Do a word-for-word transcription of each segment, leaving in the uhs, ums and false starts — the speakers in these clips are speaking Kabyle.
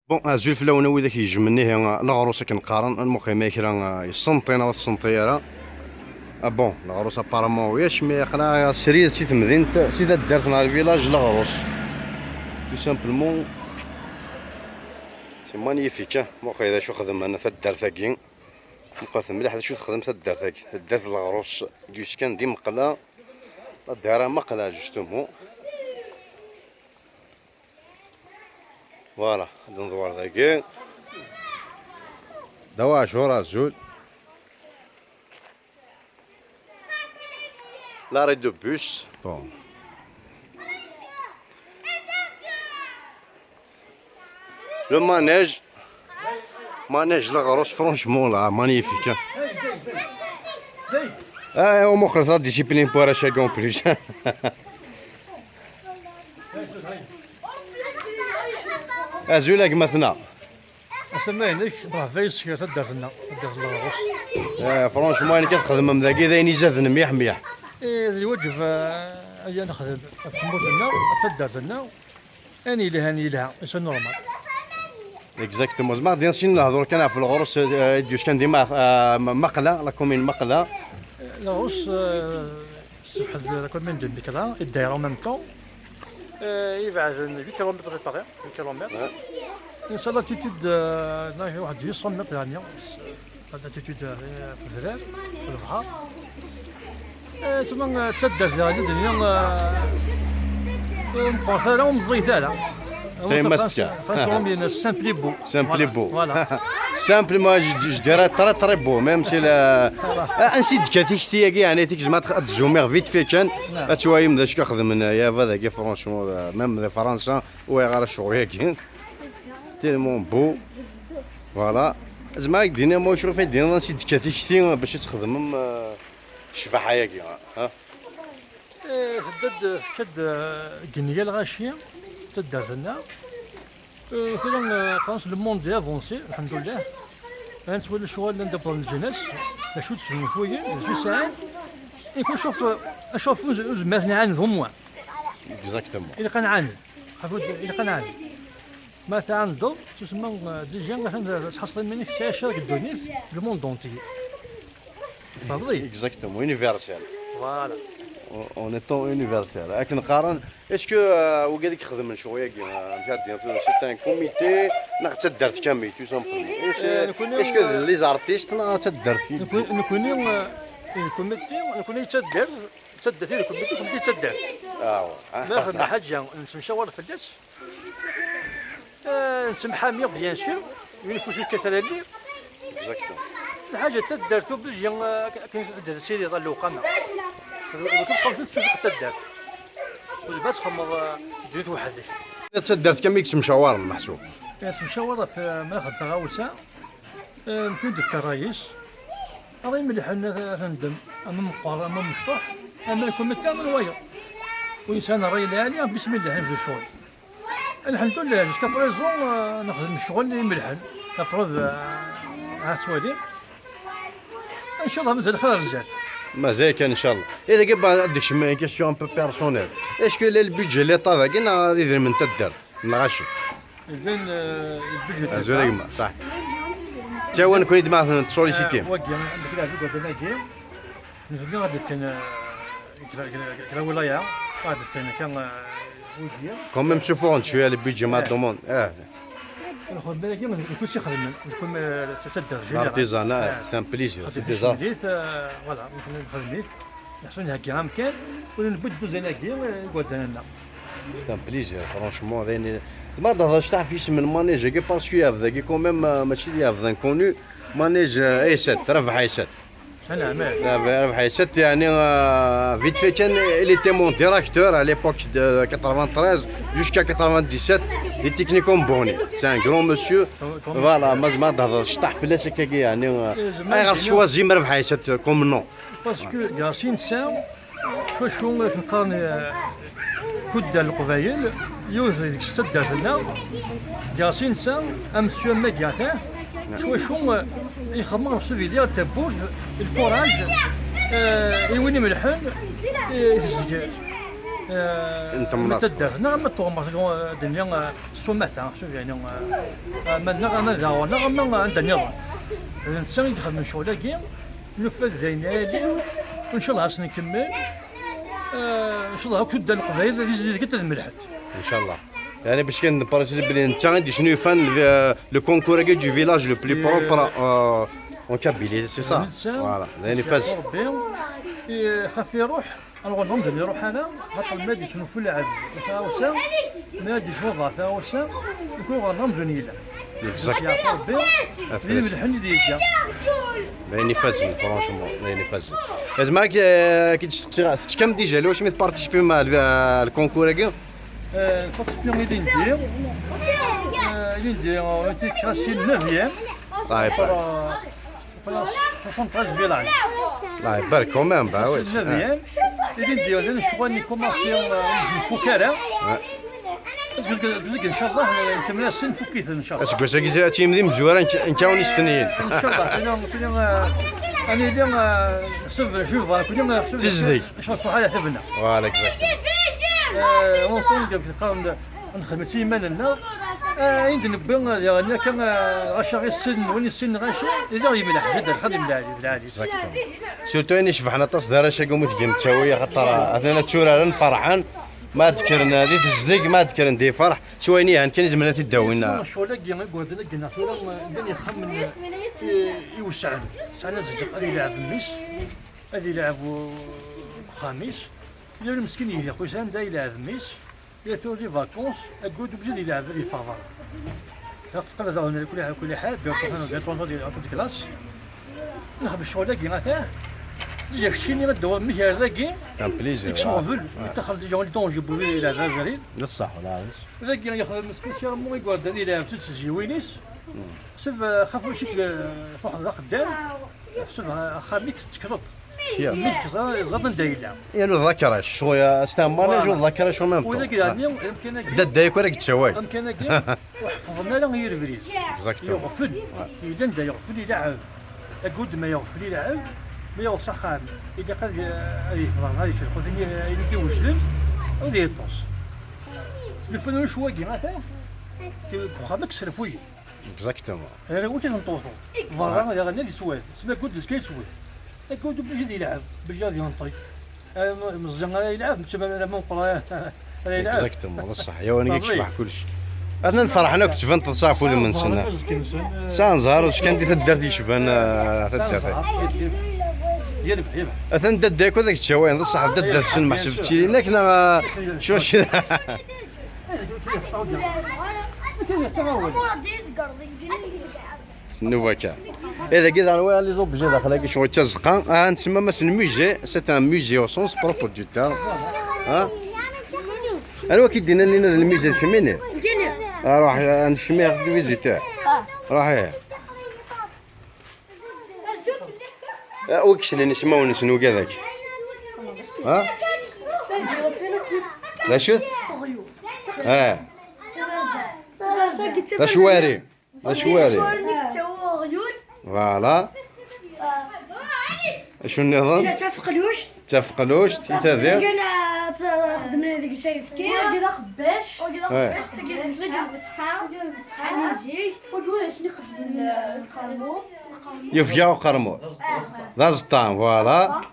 Bon, azul fell-awen a widak yejmen ihi leɣrus akken qqaren, lmuqim ay kra, ah, yessenṭi neɣ ur tessenṭi ara. Ah bon, leɣrus apparemment ulac, mais aql-aɣ srid si temdint, si taddart neɣ lvilaj leɣrus. Tout simplement, c'est magnifique, hein. Muqel d acu xedmen taddart-agi. Meqqret mliḥ d acu texdem taddart-agi. Taddart leɣrus, d-yuskan di Meqla. La ddara Meqla, justement. Voilà, ad nḍewwer dagi. Dawa Ɛacur, azul. L'arrêt de bus. Bon. Le manège. Manège leɣrus, franchement, là, magnifique, hein. Ah, on manque la discipline pour à chacun en plus. Azul a gma-tneɣ. Asama-inek, mṛeḥba yes-k, taddart-nneɣ, taddart n Leɣrus. Eh, franchement, ayen akka txedmem dagi d ayen izaden mliḥ mliḥ. Eh, d lwaǧeb, eh, aya nexdem ɣef tmurt-nneɣ, ɣef taddart-nneɣ. Ayen yelhan yelha, c'est normal. Exactement. Zma din sin lehdur kan ɣef Leɣrus, eh, i d-yuckan dima, eh, Maqla, la commune Maqla. Leɣrus, eh, Sebḥed la commune de Mekla, et d'ailleurs en même temps, euh, il va à huit kilomètres de Paris, huit kilomètres. Ouais. Une altitude, euh, واحد huit cents mètres يعني, هاد l'altitude, euh, في الدرار، في البحر. Euh, تما، euh, تسدى فيها الدنيا، euh, ومقرفة لا ومزيتة لا. T'es masqué. Simplement, je, je dirais très, très beau, même si la, ah, ansi d-tekka tikti-agi, yeɛni, zik zma ad tzumiɣ vite fait kan, ad twalem d acu i xedmen, ya, dagi, franchement, même di Fransa, ur ɣriɣ ara ccɣel-agi. Tellement beau. Voilà. Zma ad d-tiniḍ, ma ur cɣif ad d-tiniḍ ansi d-tekka tikti bac ad txedmem, eh, ccbaḥa-agi, ha? Eh, tedda-d, tekka-d, eh, deg nniya lɣaci, taddart-nneɣ. Eh, tura, eh, xlaṣ, le monde est avancé, lḥemdullah. Ad nettwali ccɣel anda wwḍen leǧnas, d acu d-sgunfuyen, d acu sɛan. Et puis, sauf, eh, sauf, ur, ur nezmir ad nɛaned au moins. Exactement. Ilaq ad nɛaned. Ɣef ur d-, ilaq ad nɛaned. Ma tɛandeḍ, tusemma, eh, déjà, atan tḥaṣleḍ iman-ik tettɛiceḍ deg ddunit, le monde entier. Tfehmeḍ-iyi? Exactement, universel. Voilà. En, en étant universel. Akken qqaren, est-ce que, euh, wigad i ixedmen ccɣel-agi, euh, amek ara d-iniɣ, c'est un comité, neɣ d taddart kamel, tout simplement? Est-ce, eh, nekkni, est-ce que d les artistes, neɣ d taddart i nekkni, nekkni, eh, le comité, nekkni d taddart, d taddart i le comité, comité d taddart. Ah, ouais. Ma xedmen ḥaǧa, nettemcawar fell-as. Eh, nettemḥami, bien sûr, win ufus yekkat ara yelli. Exactement. Lḥaǧa n taddart obligé, eh, akken ad d-tessiriḍ a lewqama. Akken tqawet ad tsuzuq taddart. Ur tebɣi ad txedmeḍ, eh, ddunit weḥd-k. Taddart kamel i yettemcawaren, meḥsub. Eh, yettemcawar ɣef, eh, ma xedmeɣ taɣawsa, eh, mkun d-tefka ṛṛay-is. Ara imelḥen ad, ad tendem, ama meqqer, ama mecṭuḥ, ama ikumita, ama n wayeḍ. Win yesɛan ṛṛay lɛali, bismillah, ad yebdu ccɣel. Lḥemdullah, jusqu'à présent, euh, nexdem ccɣel imelḥen. La preuve, euh, ad twali. Inchallah, mazal xir ar zdat. Mazal kan, inchallah. Et dagi, bah, ad d-kecmeɣ une question un peu personnelle. Est-ce que le budget n l'État dagi, neɣ d idrimen n taddart? Neɣ acu? Iban, euh, le budget n l'État. Azul a gma, saḥ. Ttawen kun i d-ma tettsolicitim. Euh, wagi, nekk d aɛzib n wagi. Nezga ad d-fken, eh, kra, kra, kra wilaya, ad d-fken kan, eh, wigi. Quand même, suffɣen-d cwiya le budget, ma demande. Eh. Lxedma-agi, nekk i tt-ixedmen, nekk, eh, taddart générale. L'artisanat, eh, c'est un plaisir, c'est des arts. Voilà, nekk nexdem-it. Yeḥṣel nheggi amkan, u newwi-d dduzan-agi, eh, igerdan-nneɣ. C'est un plaisir, franchement, d ayen i, ma d-hḍer ctaḥ ɣef yisem n manège-agi, parce que yeɛbed-agi, quand même, eh, mačči d yeɛbed inconnu, manège, eh, A sept, Rabeḥ A sept. Rabeḥ A sept, yeɛni, euh, vite fait kan, il était mon directeur à l'époque de quatre-vingt-treize jusqu'à quatre-vingt-dix-sept, di Technicum Boni. C'est un grand monsieur. Voilà, ma zma d-hḍer ctaḥ fell-as akkagi, yeɛni, euh, ayɣer tecwazim Rabeḥ A sept comme nom? Parce que, gar sin netta, Ttwacu, akken qqaren, eh, tuddar n Leqbayel, yiwet deg-s taddart-nneɣ, gar sin netta, amesyu am Magata, ttwacu, eh, ixemmeɣ leḥsub yelli tawwurt, lkuraj, eh, i win imelḥen, eh, i tezdeg, eh, n taddart-nneɣ, ama d tuɣmas, eh, d-nni, eh, Umata, شوف يعني, آه، آه، ما نغ-، ما داغ-، نغ-، ما عندنا نظام. نسى يدخل من شغل أجي, نفذ زين هادي, وإن شاء الله أصلا نكمل. آه، إن شاء الله كل القبائل اللي زي قلت الملحد. إن شاء الله. يعني باش كان بريسيز بلي انت غادي شنو يفان le concours du village le plus propre, آه، en Kabylie, c'est ça. Voilà, يعني فاز. ربي, إيه, خاف يروح. Alors, نظن بلي يروح أنا, خاطر ما يديش نوفل العب ثاوسا, ما يديش وضع ثاوسا, يكون غنم زنيلة. Exact. يا ربي, لي ملحني ديجا. باين يفازن, فرونشمون, باين يفازن. زعما كي, كي تستقسي, تكم ديجا لو شمي تبارتيسيبي مع ال-, الكونكور هاكي؟ آه، بارتيسيبي لي ندير. آه، لي ندير, آه، تيكاسي نوفيام. الله يبارك. آه، soixante-treize village. الله يبارك, quand même, bah oui. Neuf. إذا ندير, إذا نشوف أني كومونسي, آه، نفكر. إن شاء الله, آه، نكمل السنة فكيت إن شاء الله. Aseggas-agi, tiyemdi mezwura, nekk, nekk awen istenyin. إن شاء الله, كنا, كنا, آه، أنا اليوم, آه، سوف نشوف, كنا, آه، سوف تزدي. إن شاء الله, صحة يا حبنا. Voilà, exact. آه، ممكن قبل نخدم سيمانة لنا. آه، عند نبي, آه، يعني كان, آه، غاشا غير السن, وين السن غاشا, إذا يمنح, جد الخدم العالي, العالي. Exactement. Surtout إني شبحنا تصدر شي قوم تجي متساوية, خاطر أثناء تشورا فرحان, ما ذكرنا ذي تزدق, ما ذكرنا ذي فرح, سويني هان كان زمنا تداوينا. الشغل كي يقعد لك هنا ثورة, ما يدير يخمن, آه، يوسع. سانا زدق هذه يلعب ميس, هذه يلعب خامس. يا مسكين يهدي قوسان دا يلعب ميس. يا ثور دي فاكونس, أقول دوك زيد يلعب هذه فافا. تقدر تاخذ كل حاجة, كل حاجة, بيان كوفان, بيان طونطون ديال عطوك كلاس. نخدم الشغل داكي, غاتاه. ديجا كشيني غدوى مية داكي. كان بليزير, يكسو آه. غفل, آه. يتخل ديجا ولي طونجي بوفي إلى غفرين. بصح, ولا عرفت. داكي يخدم سبيسيالمون يقعد إلى ست زيوينيس. سيف, آه، خاف وشك, آه، فوق ذا خدام. سيف, آه، خاميك تكرط. يا. ميك زا-, زاد ندايلا. يا لو ذاكرة, شو يا استعمال, فوالا. جو ذاكرة شو ميم طون. ولا كي يعني, يمكن أجي. دا دايك ولا كتشوي. يمكن أجي. وحفظنا له يرفريز. Exactement. يغفل. يدن دا يغفل يلعب. أقول ما يغفل يلعب. ما يغفل صخام. إذا قال, آه، هذه فلان, هذه شرق, وثاني, آه، إذا كي وجدن, ولا يطوس. الفن شو واقي, ما فيه. كي خامك سرفوي. Exactement. أنا قلت لهم طوطو. برا, يا غني اللي سويت. سما قلت لك كي سويت. قلت بجد يلعب, بجد ينطي. آه، مزيان راه يلعب, متبع راه مو قرايه. راه يلعب. Exactement, بصح, يا واني صافي. يشبح كلشي. أنا نفرح, أنا كنت بنت صافي من سنة. سان زهر, واش كان دي تدار دي شبان, آه، سان تدار. زهر. يربح, يربح. أثن دداك وذاك الشوين, بصح دداك شن محسبتي لك, لا, شو شي. سنو فاكا. إذا كذا نوي لي زوبجي داخل هاكي شغل تزقا. آه, نسمى مثلا musée, c'est un musée au sens propre du terme. ها؟ أنا كي دينا لنا الميزة الشمينة. أروح, آه, نشمي ياخذ فيزيتور. روح, إيه. آه, وكشني نسمى ونسنو كذاك. ها؟ لا شوت؟ آه. لا شواري. لا شواري. Voilà. شنو نظن؟ تفقلوشت. تفقلوشت, إي تاذير؟ جينا خدمنا ديك الشاي فكي. وكذا خباش. وكذا إيه. خباش, تلقى المسحة. تلقى المسحة. نجي. وكذا شنو خدمنا القرموط. يفيا وقرموط. آه. ذا زطان, voilà.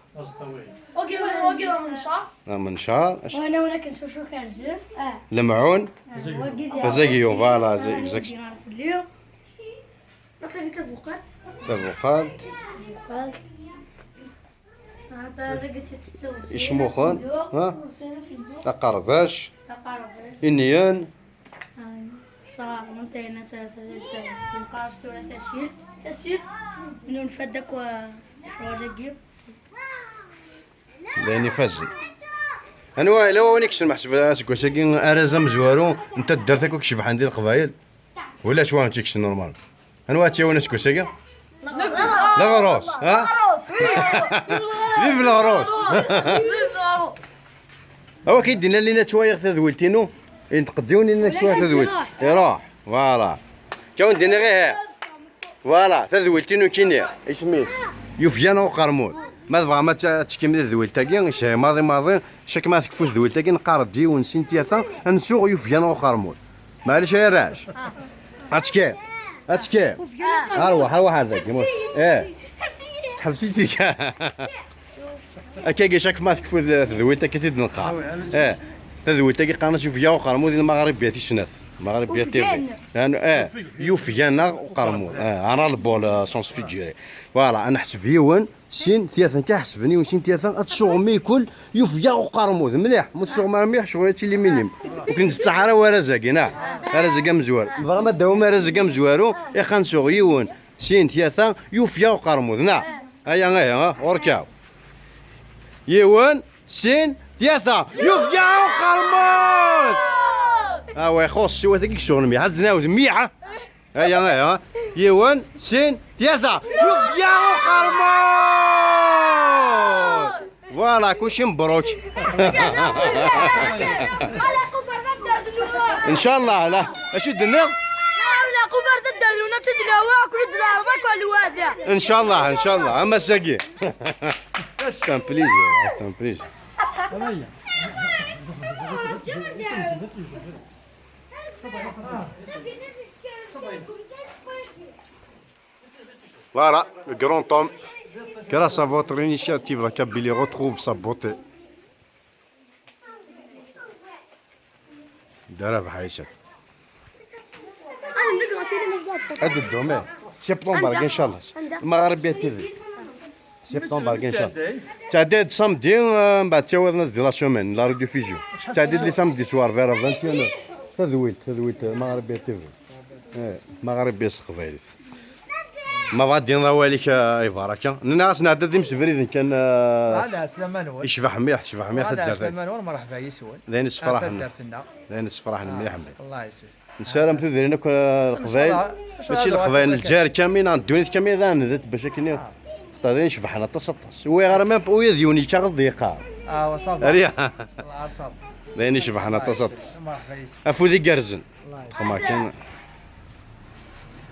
اوكي, اوكي, منشار. لا, منشار. أش- وانا, وانا كنشوف شو كنجيب. آه. لمعون. آه، وكيد يا زاكيو, فوالا, زي, آه, اكزاكت. يجي نعرف اليوم. نقصد قلت فوقات. فوقات. فوقات. هذا، هذا قلت تتوب. يشموخون. صندوق. ها؟ صندوق. تقرداش. تقرداش. إنيان. آه، صار منتهينا ثلاثة, نقاش ثلاثة شيل. تسيب. منو نفدك و شو هذا الجيم؟ لاني فاز. انا لا ونيك شنو محسب اسكو ساكي ارزا مزوارو, انت الدرت هكاك شبح عندي القبايل. ولا شو انت كشي نورمال. انا واتي وانا اسكو ساكي. لا غروس, ها؟ فيف لا غروس. هو كيدينا لينا شويه تدويلتينو. ينتقديوني لنا شويه تدويل. يروح, فوالا. كون دينا غير. فوالا, تدويلتينو كينيا. اسمي يوفيان وقرمون. ما تبغى ما ت-, تشكي من الذويل تاكي, شي ماضي ماضي, شك ما تكفو الذويل تاكي, نقارد ديون سنتياتا, نسوق يوفيان وقرمون. Maɛlic ay arrac. Attekki. Attekki. Arwaḥ, arwaḥ ar dagi. Eh. Sḥebs-iyi. Sḥebs-iyi. Akka i chaque ma tekfu tedwilt akka i d-neqqar. Eh. Tadwilt-agi qqaren-as yufeg-aɣ uqermud i lmaɣribya tis snat. Lmaɣribya T V. Yufeg-aneɣ uqermud. Eh, ara le bol, euh, sens figuré. Voilà, ad neḥseb yiwen. Sin, tlata, nekk ḥesben yiwen, sin, tlata, ad tsuɣem ikul, yufeg-aɣ uqermud, mliḥ, ma tsuɣem ara mliḥ, ccɣel ad tili minim. Ur ken-nettaḥ ara warraz-agi, neɣ? Arraz-agi amezwaru. Bɣam ad d-tawim arraz-agi amezwaru, iqan suɣ yiwen, sin, tlata, yufeg-aɣ uqermud, neɣ? Aya, aya, ha, ɣur-k-aw. Yiwen, sin, tlata, yufeg-aɣ uqermud! Awa, ixuṣ, siwa tagi yessuɣen mliḥ, ad d-nɛawed mliḥ, ha? Aya, aya. Yiwen, sin, tlata. Yufeg-aɣ uqermud! Voilà, kulci mebruk. Ncallah, la. Acu d-tenniḍ? Ncallah, ncallah. Ama sagi. C'est un plaisir, c'est un plaisir. Voilà, le grand homme. Grâce à votre initiative, la Kabylie retrouve sa beauté. De Rabaḥ Ɛisa. Ad ddum, eh. Septembre, anda? Inchallah. Anda? Lmaɣribya T V. Septembre, inchallah. Ttɛeddi-d samedi, eh, mbeɛd ttawiḍen-as-d la semaine, la rediffusion. Ttɛeddi-d les samedis soir vers vingt et une heures. Tadwilt, tadwilt, eh, Lmaɣribya T V. Eh, Lmaɣribya s teqbaylit. Ma bɣa d-tiniḍ awal-ik, eh, ay Baraka. Nniɣ-as nɛedda d imsebriden kan, eh, ah, lɛeslama-nwen. Yecbeḥ mliḥ, tecbeḥ mliḥ, ah, taddart-agi. Lɛeslama-nwen, merḥba yes-wen. D ayen yessefraḥen. Taddart-nneɣ. D ayen yessefraḥen mliḥ mliḥ. Allah yesɛid. Nessaram tudrin akk, eh, Leqbayel. Mačči Leqbayel, Lezzayer kamel, neɣ ddunit kamel, ad nehdet bac akken i-, xaṭer d ayen icebḥen aṭas, aṭas. Ur wwiɣ ara même ula d yiwen yekka ɣer d-yeqqar. Ah, wa ça va. Riya. D ayen icebḥen aṭas, aṭas. Merḥba yes-k. Afud igerrzen. Xema kan.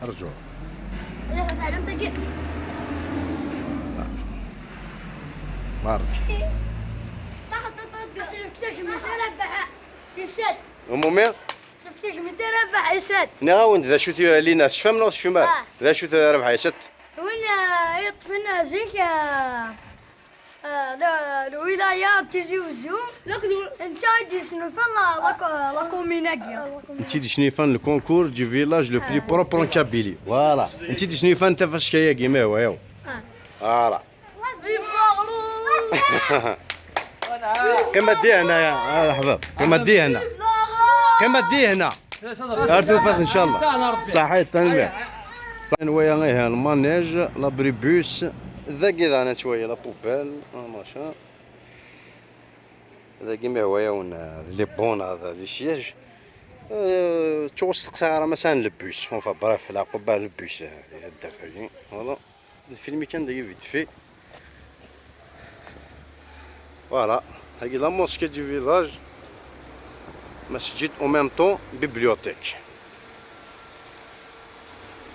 Rǧu. Barek. Umumi? Cuf tajmilt i Rabaḥ Ɛisat. Nniɣ-awen-d d acu-t Lina, tecfam neɣ tecfam ara? Ah. D acu-t Rabaḥ Ɛisat? Win, ah, yeṭṭfen zik, ah, ah, le, lwilaya n Tizi Wezzu. Netta i d-yesnulfan la, la, la commune-agi. Netta i d-yesnulfan le concours du village le plus propre en Kabylie. Voilà. Netta i d-yesnulfan tafaska-agi, ma hwa, yaw. Ah. Voilà. Qim a ddi hna, ya, a leḥbab. Qim a ddi hna. Qim a ddi hna. Ar tufat, ncallah. Saḥit, tanemmirt. Saḥit, waya, ihi, lmanej, l'abribus. Dagi daɣen ad twali la poubelle, ah, machin. Dagi ma hwa-yawen, ah, d les bornes, ah, d les sièges. Euh, ttuɣ ur steqsaɣ ara ma sɛan le bus. Enfin, bref, lɛeqquba le bus, ah, di taddart-agi. Voilà. Nfilmi kan dagi vite fait. Voilà. Hagi la mosquée du village. Masjid en même temps bibliothèque.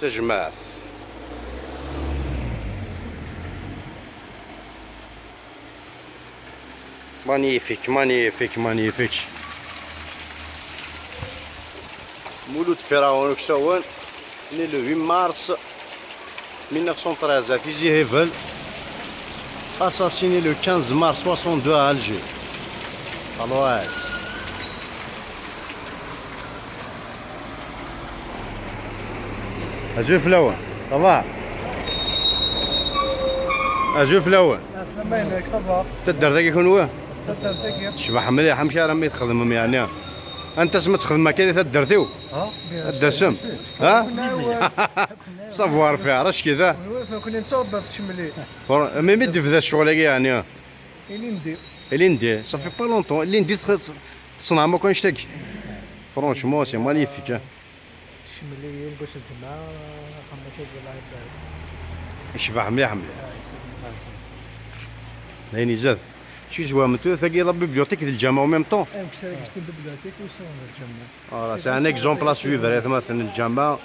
Tajmaɛt. Magnifique, magnifique, magnifique. Mulud Firaoun Uksawen, né le huit mars mille neuf cent treize à Tizi Hevel, assassiné le quinze mars soixante-deux à Alger. Alors, ouais. Azul fell-awen. Ça va? Azul fell-awen. Aslama-inek, ça va? Taddart-agi kunwi? Taddart-agi. Tecbeḥ mliḥ, amek armi txedmem, yeɛni? Anta asmi ad txedmem akka di taddart-iw? Ha? Ad d-tasem? Ha? Savoir faire, acu kida? Kunwi, kunwi nettṛebba f tcemli. Fr-, mi, mi d-yebda ccɣel-agi, yeɛni? Ilindi. Ilindi, ça fait pas longtemps. Ilindi tx-, teṣneɛ akk annect-agi. Franchement, c'est magnifique, hein. Cemliyen, bu sedma, axxam-a tagi, Allah ibarek. Yecbeḥ mliḥ, mliḥ. Ah, yecbeḥ mliḥ. D ayen izad. Ci zwamen tu, tagi la bibliothèque d lǧameɛ en même temps. Ah, c'est un exemple à suivre, ay atmaten, lǧameɛ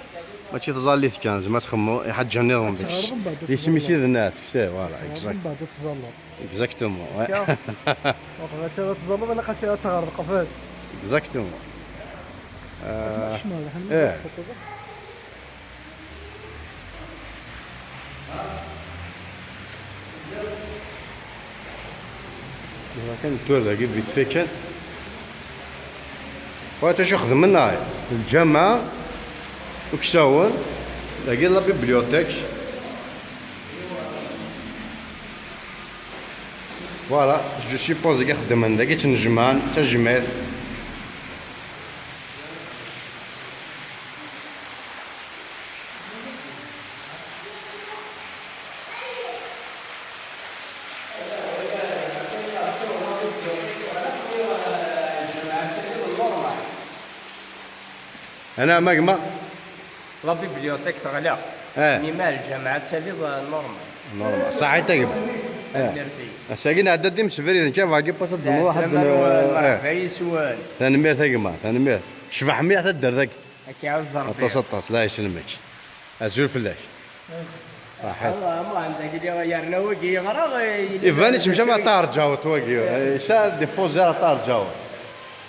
mačči tẓallit kan, zma txemmu iḥaǧa nniḍen deg-s. Di smi sidnat, voilà, exact. Exactement, ouais. Waqila ad tẓalleḍ, ilaq ad teɣreḍ qbel. Exactement. Ah, eh. Kan tura dagi vite fait kan. Wa acu xedmen, ah, lǧameɛ, uksawen, dagi la bibliothèque. Voilà, je suppose i xeddmen dagi, ttnejmaɛen, d tajmaɛt. Ana ma gma. La bibliothèque teɣleq. Eh. Mi ma lǧameɛ ad tali, eh, normal. Normal. Saḥit a gma. Eh. Tanemmirt-ik. Ass-agi nɛedda-d imsebriden kan, bɣa pas ad d-nruḥ ad n-, eh. Tanemmirt a gma, tanemmirt. Cbeḥ mliḥ taddart-agi. Ad k-iɛuzz Rebbi. Aṭas, aṭas, la yesselmek. Azul fell-ak. Saḥit. Awa, amuhend-agi yerna wagi yeɣra, eh, iban isem cama tarǧawt wagi. Eh, yesɛa des fois zéro tarǧawt.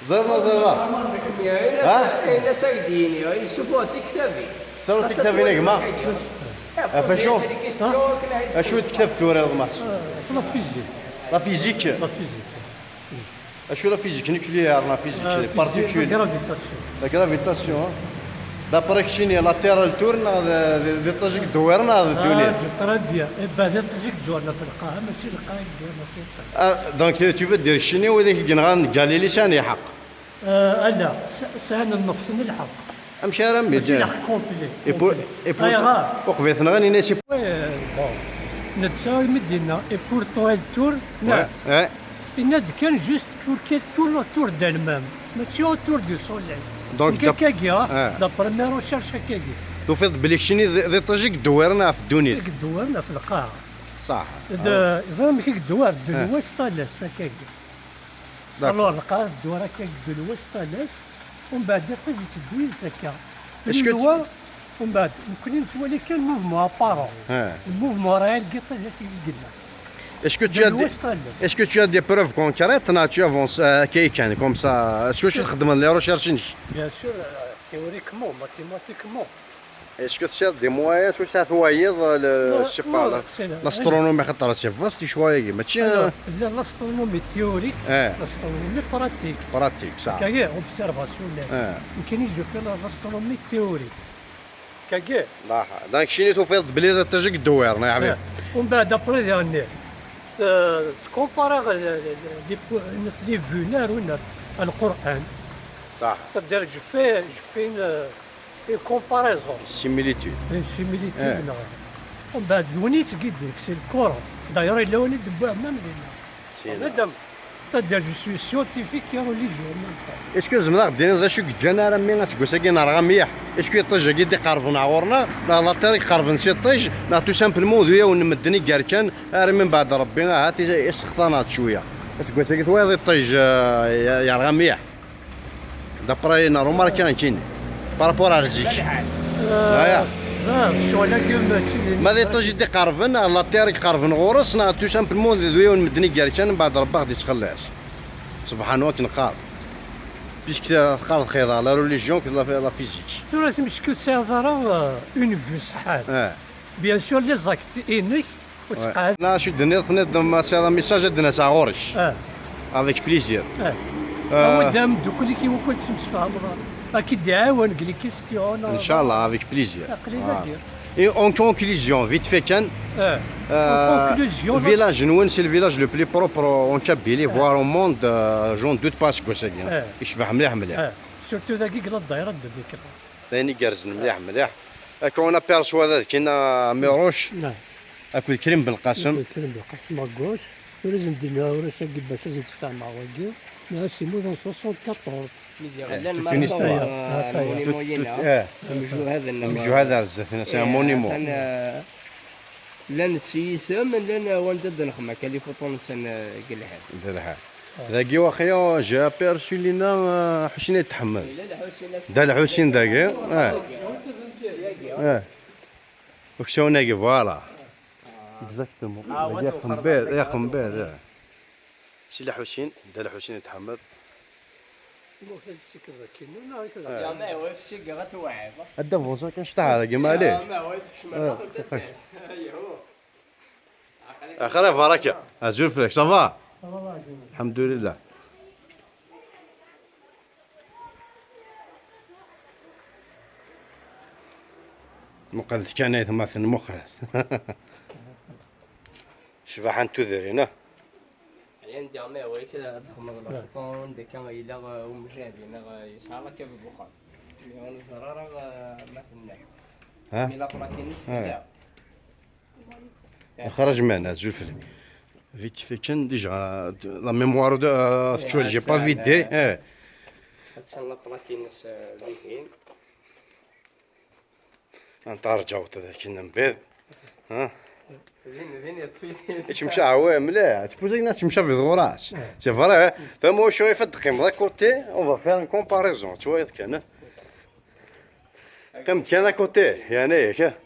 Ẓriḍ ma ẓriḍ? Ha? Ayen as ay d-yini, yessufuɣ tiktabin. Ssawal tiktabin a gma. Ɣef acu? Acu i tektabt tura, a gma? La physique. La physique. La physique. Acu la physique nucléaire, la physique des particules? La gravitation. La gravitation, hein. D'après keččini, la Terre elle tourne, neɣ d, d, d iṭij i yeddewwiren, neɣ d ddunit? Ah, très bien. Eh ben, d iṭij i yeddewwiren ɣef lqaɛa, mačči lqaɛa i yeddewwiren ɣef iṭij. Ah, donc tu, tu veux dire keččini, wid i yenɣan Galilée sɛan lḥeqq? Euh, ala, s-, sɛan nnefs n lḥeqq. Amek ara mi... Mačči lḥeqq complet, et pour, complet. Et pour... Ayɣer? Uqbel tenɣan ini-as i... Ouais, bon. Netta imi d-yenna, et pourtant elle tourne, ouais, neɣ? Ouais. Yenna-d kan juste pour qu'elle tourne autour d'elle-même, mačči autour du soleil. Donc, donc, d'après mes recherches, akkagi. Tufiḍ belli keččini d, d iṭij i yeddewwiren ɣef ddunit. I yeddewwiren ɣef lqaɛa. Saḥ. D, ẓer amek i yeddewwir, de l'ouest à l'est, akkagi. D'accord. Alors, lqaɛa teddewwir akka de l'ouest à l'est, umbeɛd iṭij yetteddu yid-s akka. Est-ce que... Plus loin, umbeɛd, nekkni nettwali kan mouvement apparent. Hein. Le mouvement réel n yiṭij akka i yella. Est-ce que tu as des, de l'ouest à l'est, est-ce que tu as des preuves concrètes, neɣ tu avances, euh, akka kan, comme ça, est-ce que tu txeddmeḍ les recherches-inek? Bien sûr, euh, théoriquement, mathématiquement. Est-ce que tesɛiḍ des moyens, est-ce que tesɛiḍ wayeḍ, le, je sais pas, la, l'astronomie, xaṭer c'est vaste, ccɣel-agi, mačči... Alors, tella l'astronomie théorique, eh, l'astronomie pratique. Pratique, ça. Kagi, observationnel. Eh. Nekkini je fais la, l'astronomie théorique. Kagi. Laḥa. Donc, keččini tufiḍ-d belli d iṭij i yeddewwiren, a ḥbib. Eh. Umbeɛd après dernier, euh, tkompareɣ, euh, les, les vues, les vues, ar win, ar Lqur'an. Saḥ. C'est-à-dire, je fais, je fais une, euh, une comparaison. Une similitude. Une similitude, eh, neɣ. Umbeɛd d win yettgidin, c'est le Coran. D'ailleurs, yella win i d-wwiɣ même dinna. Madame, c'est-à-dire, je suis scientifique et religieux en même temps. Est-ce que tzemreḍ ad ɣ-d-tiniḍ d acu i yeǧǧan armi aseggas-agi nerɣa mliḥ? Est-ce que iṭij-agi i d-iqerben ɣur-neɣ, neɣ la Terre i iqerben s iṭij, neɣ tout simplement d uyaw n medden i yerkan, armi mbeɛd Rebbi ahat i, i sextaneɣ-d cwiya? Aseggas-agi twayeḍ iṭij, eh, yerɣa mliḥ. D'après la remarque nekkini, par rapport ar zik. Aya. Ah, ccɣel-agi mačči d... Ma d iṭij i d-iqerben, neɣ la Terre i iqerben ɣur-s, neɣ tout simplement d uyaw n medden i yerkan, mbeɛd Rebbi ad ɣ-d-ittxelliṣ. Subḥan wa k-neqqar. Puisque teqqareḍ xir la religion que la, la physique. Tura timecki ur tesɛiḍ ara, euh, une vue ṣeḥḥan. Ah. Bien sûr, les actes-inek ur tqeɛɛed. Na acu d-tenniḍ, tenniḍ-d ma sɛiɣ message ad d-naseɣ ɣur-k. Ah. Avec plaisir. Ah. Euh, awi-d ameddakel-ik i wukud tettemsefhameḍ. Ad k-id-iɛawen deg les questions. Inchallah, avec plaisir. Aql-i dagi. Et en conclusion, vite fait kan, euh, village-nwen, c'est le village le plus propre en Kabylie, voire au monde, euh, j'en doute pas, aseggas-agi. Ah. Yecbeḥ mliḥ, mliḥ. Ah. Surtout dagi deg la daïra de Bikra. D ayen igerrzen mliḥ, mliḥ. Akka on aperçoit da deg-ina Amiruc akked Krim Belqasem. Krim Belqasem à gauche. Ur asen-d-nniɣ ur asen-d-nniɣ bac ad sen-d-fehmeɣ wagi. Neɣ asimud en soixante-quatorze. Mi d-iɣellan Marokko, euh, le monument-ina. Imjuhaden. Imjuhad ar zdat-ina, c'est un monument. Atan, euh, llan s yisem, llan, euh, wanda d-nexma kan les photos-nsen, euh, deg lḥal. D lḥal. Dagi waxi j'ai aperçu lina, euh, Ḥusin Ayt Ḥemmed. Yella Lḥusin Ayt Ḥemmed. Da Lḥusin dagi. Ah. Ah. Uksawen-agi, voilà. Exactement. Ah, dagi aqembal, aqembal, ah. Si Lḥusin, Da Lḥusin Ayt Ḥemmed. Ad d-avuẓ akken ctaɛa dagi, maɛlic. Axir baraka. Azul fell-ak, ça va? Lḥemdulillah. Muqlet kan aytmaten, muqlet. Cbaḥa n tudrin, ah. Ayen diɣ ma yewwa-k ad txedmeḍ la photo anda akka yella, uh, umjahed neɣ, uh, yesɛa la cave n uxxam. Mi ur neẓri ara, uh, ma tella. Ha? Mi la plaque-ines tella. Xraǧ man, azul fell-ak. Vite fait kan, déjà, la mémoire de, euh, actuelle, j'ai pas vidé. Eh. Attan la plaque-ines, uh, dihin. Antarǧawt d akken n bid. Ha? Din, din yeṭṭef-it. Yettmcaɛ, ouais, mliḥ. Tfuz akken ad tmcabiḍ ɣur-as. C'est vrai, hein? Tama wacu ifad teqqimeḍ à côté, on va faire une comparaison, tu vois, kan. Qqim kan à côté, yani, yak.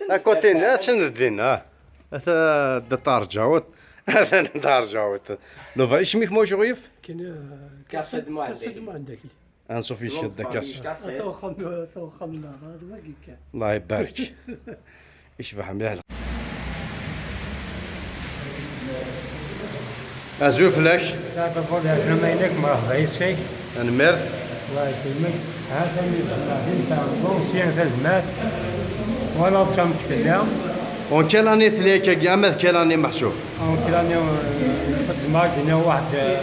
À côté-nni, attan d dinna. Ata d tarǧawt. Ata d tarǧawt. Nova, isem-ik ma wacu ɣef? Kan, uh, Kasid Muɛendaki. Kasid Muɛendaki. Anṣuf yecca-d akka. Ata uxxam, ata uxxam-nneɣ, d wagi kan. Allah ibarek. Icbeḥ mliḥ. Azul fell-ak. Taṭabul, ɛeslama-inek, merḥba yes-k. Tanemmirt. Allah yesselmek. Ha-t-an yesselmek, d l'ancien tazmert. Wala d tameṭṭut fell-aɣ. En quelle année tella akkagi, ama d quelle année meḥsub? En quelle année, euh, tezmer ad d-tiniḍ waḥed, euh,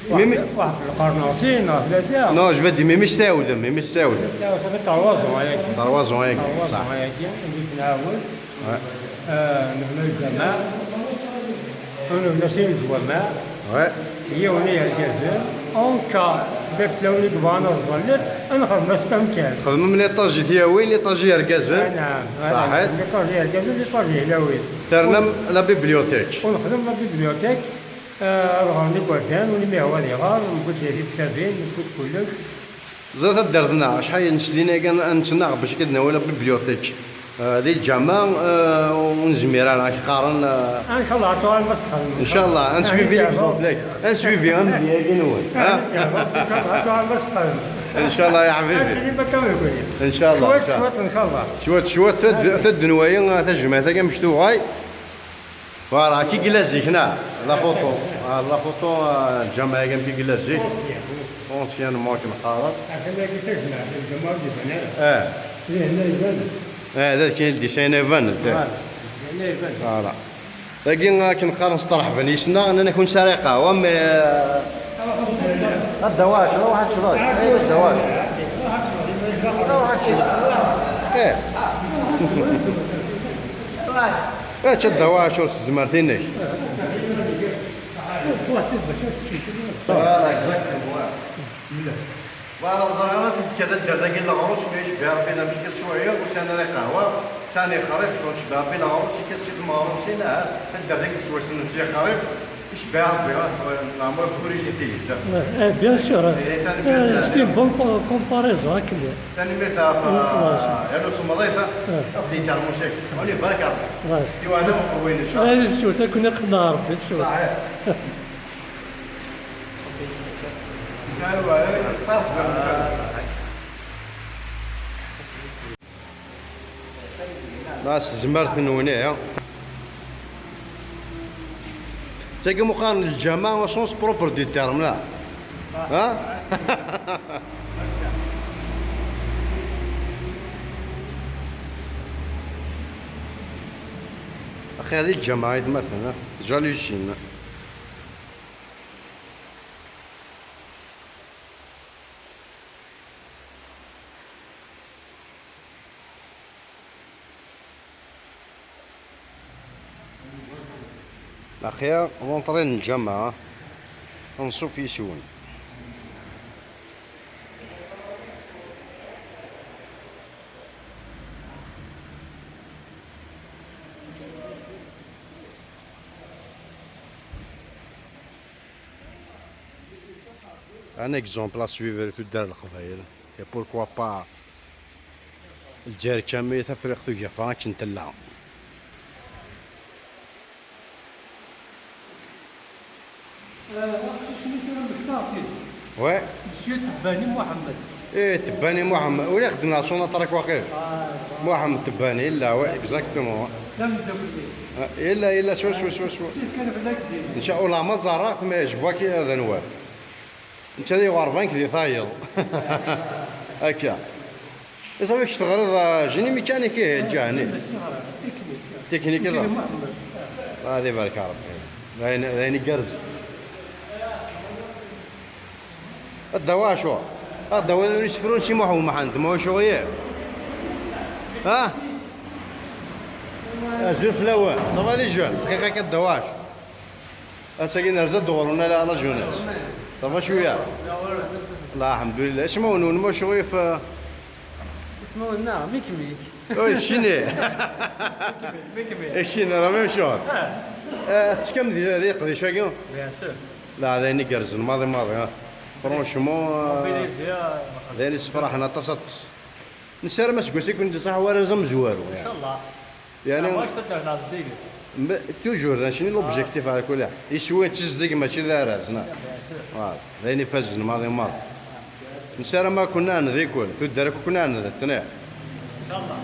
Mimi. Waḥed, waḥed lqern neɣ sin neɣ tlata. Non, je veux dire, mimi s-tɛawdem, mimi s-tɛawdem. Ça fait trois ans ayagi. Trois ans ayagi, trois ans ayagi, i d-nɛawed. Ouais. Euh, nebna lǧameɛ, nebna sin lǧwameɛ. Ouais. Yiwen i yergazen, en cas d tlawin i yebɣan ad ẓẓallit, ad nexdem-as amkan. Txedmem l'étage i tlawin, l'étage i yergazen. Ah, naɛam. Ṣaḥit. L'étage i yergazen, l'étage i tlawin. Ternam la bibliothèque. Ur nexdem la bibliothèque. Ah, ad ɣren igerdan, win mi yehwa ad iɣer, newwi-d tiktabin, newwi-d kullec. Ẓer taddart-nneɣ, acḥal n snin-agi ad nettnaɣ bac ad nawi la bibliothèque. Ah, di lǧameɛ, ah, ur nezmir ara, ad k-qqaren, ah. Inchallah, ad tuɣalem ad s-txedmem. Inchallah, ad nsuivi l'exemple-agi. Ad nsuivi amedya-agi-nwen, ha? Inchallah, ad tuɣalem ad s-txedmem. Inchallah, ya ḥbibi. Ad tilim akka nekni. Inchallah, cwiṭ, inchallah. Cwiṭ, inchallah. Cwiṭ, cwiṭ, tad-, taddunwayi, ah, tajmaɛt-agi amek tuɣal. Voilà, ki yella zik, neɣ? La photo. Ah, la photo, ah, lǧameɛ-agi ki yella zik. Anciennement, akken qqaren. Atan dagi tajmaɛt, lǧameɛ ur d-iban ara. Eh. Ih, la iban. Eh, d akken i d-isɛin iban. Voilà. Dagi akken qqaren sṭerḥben yes-neɣ, nnan-ak ur nesɛi ara lqahwa, mais, euh, a Dda Waɛec, ruḥ ad teččeḍ, ay, a Dda Waɛec. Ruḥ ad teččeḍ. Eh. Acu a Dda Waɛec, ur s tezmert-inek. Voilà, exactement. Voilà, ẓriɣ ara s-d-tekker taddart-agi n leɣrus, mi yecbeḥ Rebbi d amek i tettwayeḍ, ur sɛin ara lqahwa, sɛan ixrif, ur necbeḥ Rebbi leɣrus, yekkat si tmeɣrusin, ah, taddart-agi tettwassen s yixrif, yecbeḥ Rebbi, ah, leɛmer ur yejdi tigit. Eh, eh, bien sûr. Eh, tanemmirt, eh, c'est une bonne co-, comparaison, akken. Tanemmirt ɣef, eh, yernu semmeḍ-it, eh, ad d-yekker mucak. On est barka. Ouais. Iwa, d ameqwin, inchallah. Eh, d cwet, ad ken-iqenneɛ Rebbi, d cwet. Ṣaḥit. Ma s tezmert-nwen, ihi. Tagi muqaren lǧameɛ au sens propre du terme, la. Ha? Axir di lǧameɛ aytmaten, ha? Jalousie. Axir, l'entrée n lǧameɛ, anṣuf yes-wen. Un exemple à suivre i tuddar n Leqbayel, et pourquoi pas Lezzayer kamel, Tafriqt Ugafa akken tella. Eh, aqcic-nni tura mmektaɣ-t-id. Ouais. Monsieur Tebbani Mohamed. Eh, Tebbani Mohamed. Ur ixeddem la Sonatrach waqil. Ah, Mohamed Tebbani, yella, ouais, exactement. D ameddakel-iw. Ah, yella, yella, swaswa, swaswa. Sirkan bla gdin. Ncallah ma ẓerreɣ-t, mais je vois que d anwa. Netta d iɣerban di tayeḍ. Akka. Iṣawi kečč teɣriḍ, ah, génie mécanique, eh, lǧahni. Technique. Technique, la. Ah, ad ibarek Rebbi. D ayen, d ayen igerrzen. A Dda Wacu. A Dda Wacu, isefru n Si Muḥ Umḥend, ma wacu ɣef? Ha? Azul fell-awen. Ça va les jeunes? Dqiqa kan, a Dda Wacu. Ass-agi nerza-d ɣur-wen ala la jeunesse. Ça va cwiya? Lḥemdulillah. Isem-nwen, ma wacu ɣef? Isem-nneɣ Mikmik. Oui, keččini. Mikmik. Keččini, la même chose. Ah. Eh, tettekkem di, di leqdic-agi? Bien sûr. La, d ayen igerrzen maḍi maḍi, ha. Franchement, eh, d ayen issefraḥen aṭas aṭas. Nessaram aseggas i kent-iṣaḥ warraz amezwaru. Ncallah. Yeɛni, ah, ma taddart n Ɛezdin. Toujours, d acu i l'objectif ɛla kulli ḥal. Iswi d tezdeg, mačči d arraz, neɣ? Bien sûr. Voilà, d ayen ifazen maḍi maḍi. Nessaram ad ken-nɛaned ikul, tuddar akk ken-nɛaned, tenna. Ncallah.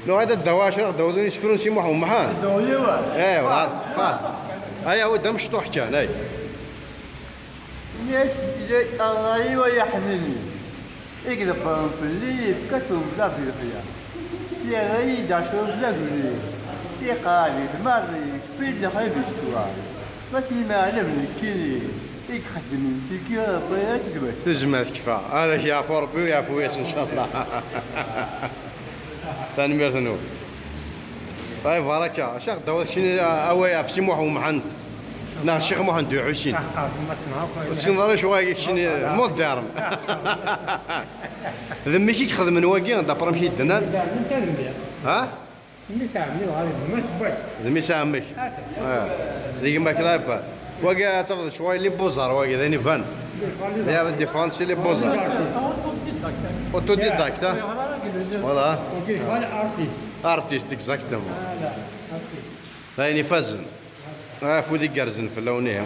Nuɣal a Dda Wacu, a Dda Wacu, isefru n Si Muḥ Umḥend. Dda Wacu. Eh, voilà. Ay, awi-d amecṭuḥ kan, ay. Yak, yak, ṛṛay-iw ay aḥnini, i iḍebbren fell-i, yefka-t umbeɛd di lexyar. Yerra-yi-d ɛecra d lagni, iqɛed-it maḍi, yekfi-d lexrif di ccetwa. Ma s imeɛlem nekkini, i ixeddmen tigi, Ṛebbi ara t-id-wasen. Tezmer tekfa. Ad ak-yeɛfu Ṛebbi u yeɛfu-yas, ncallah. Tanemmirt-nwen. Ay, baraka. Acu aɣ-d-tawiḍ keččini, away ɣef Si Muḥ Umḥend? Neɣ Ccix Muḥend Uḥusin? Ur tessineḍ ara acu wagi keččini, moderne. D mmi-k i ixedmen wagi, d'après amek i d-nnan? Ha? Mmi-s ɛemmi, dɣa d gma-s n baba-k. D mmi-s ɛemmi-k? Ah, d gma-k, la, yebba. Wagi ad tafeḍ ccɣel les beaux-arts, wagi d ayen iban. Des fois, les artistes. Des fois, c'est les beaux-arts. Autodidacte, hein? Voilà. Wagi, des fois, les artistes. Artiste, exactement. Voilà, artiste. D ayen ifazen. Afud igerrzen fell-awen, ihi.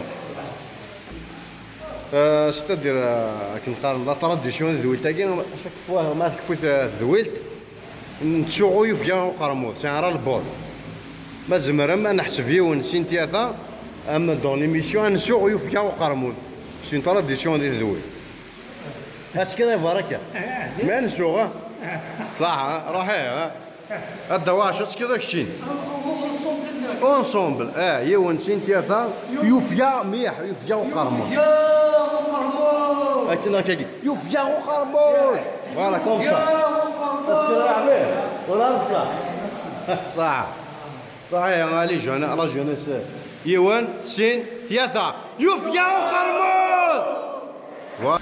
Euh, c'est-à-dire, euh, akken qqaren, la tradition n tedwilt-agi, chaque fois ma tekfu t-, tedwilt, nettsuɣu yufga uqermud, c'est un ras-le-bol. Ma tzemrem ad neḥseb yiwen, sin, tlata, am dans l'émission, ad nsuɣ yufga uqermud. C'est une tradition di tedwilt. Ad tekkiḍ ay baraka. Ma nsuɣ, ah? Ṣaḥ, ah? Ruḥ, ah? A Dda Wacu, ad tekkiḍ akeččin. Ensemble, eh, yiwen, sin, tlata, yufga mliḥ, yufga uqermud. Yufga uqermud. Akken akka, yufga uqermud. Voilà, comme ça. Yufga uqermud. Ad tekkiḍ ay aḥbib. Wala ṣaḥ. Ṣaḥ. Ṣaḥ, ya, la jeunesse, la jeunesse. Yiwen, sin, tlata. Yufga uqermud. Wa-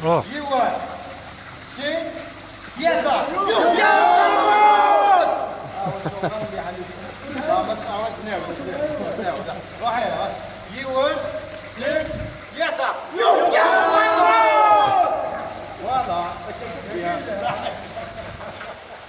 Oh. Yiwen, sin, tlata. Yufga uqermud. Yiwen,